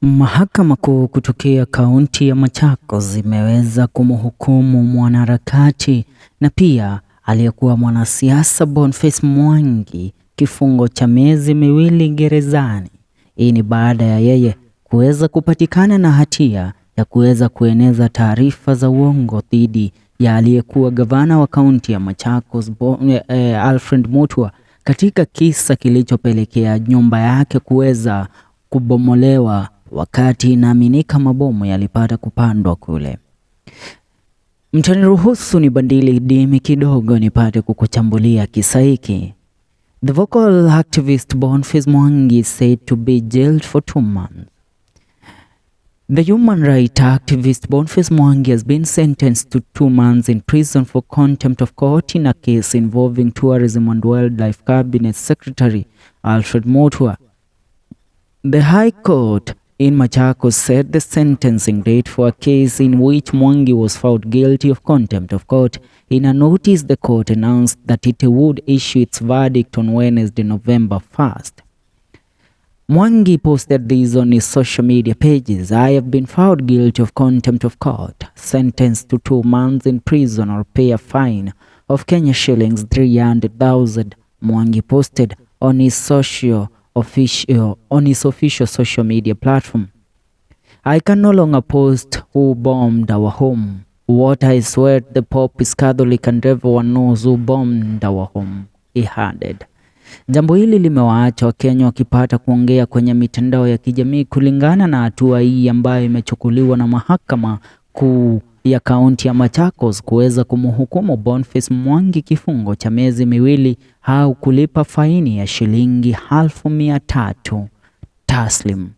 Mahakama Kuu kutokea kaunti ya Machakos imeweza kumhukumu mwanaharakati na pia aliyekuwa mwanasiasa Boniface Mwangi kifungo cha miezi 2 gerezani. Hii ni baada ya yeye kuweza kupatikana na hatia ya kuweza kueneza taarifa za uongo dhidi ya aliyekuwa gavana wa kaunti ya Machakos Alfred Mutua katika kisa kilichopelekea nyumba yake kuweza kubomolewa wakati inaaminika mabomu yalipata kupandwa kule. Mtaniruhusu nibadili dimi kidogo nipate kukuchambulia kisa hiki. The vocal activist Boniface Mwangi is said to be jailed for 2 months. The human rights activist Boniface Mwangi has been sentenced to 2 months in prison for contempt of court in a case involving Tourism and Wildlife Cabinet Secretary Alfred Mutua. The High Court in Machakos set the sentencing date for a case in which Mwangi was found guilty of contempt of court. In a notice, the court announced that it would issue its verdict on Wednesday, November 1st. Mwangi posted this on his social media pages. "I have been found guilty of contempt of court, sentenced to 2 months in prison or pay a fine of Kenya shillings 300,000," Mwangi posted on his official social media platform. "I can no longer post who bombed our home. What I swear, the Pope is Catholic and everyone knows who bombed our home," he added. Jambo hili limewaacha Wakenya wakipata kuongea kwenye mitandao ya kijamii kulingana na hatua hii ambayo imechukuliwa na Mahakama Kuu ya Kaunti ya Machakos kuweza kumhukumu Boniface Mwangi kifungo cha miezi 2 au kulipa faini ya shilingi 300,000 taslim.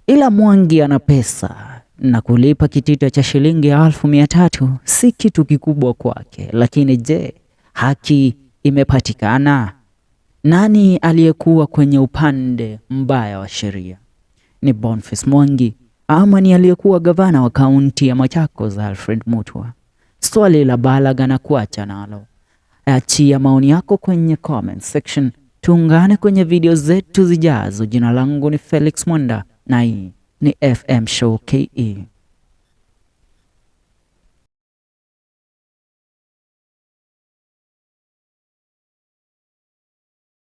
Ila Mwangi ana pesa na kulipa kitita cha shilingi 300,000 si kitu kikubwa kwake. Lakini je, haki imepatikana? Nani aliyekuwa kwenye upande mbaya wa sheria? Ni Boniface Mwangi ama ni aliyekuwa gavana wa kaunti ya Machakos Alfred Mutua? Swali la balagha nakuacha nalo. Achia maoni yako kwenye comment section. Tuungane kwenye video zetu zijazo. Jina langu ni Felix Mwenda na hii ni FM Show KE.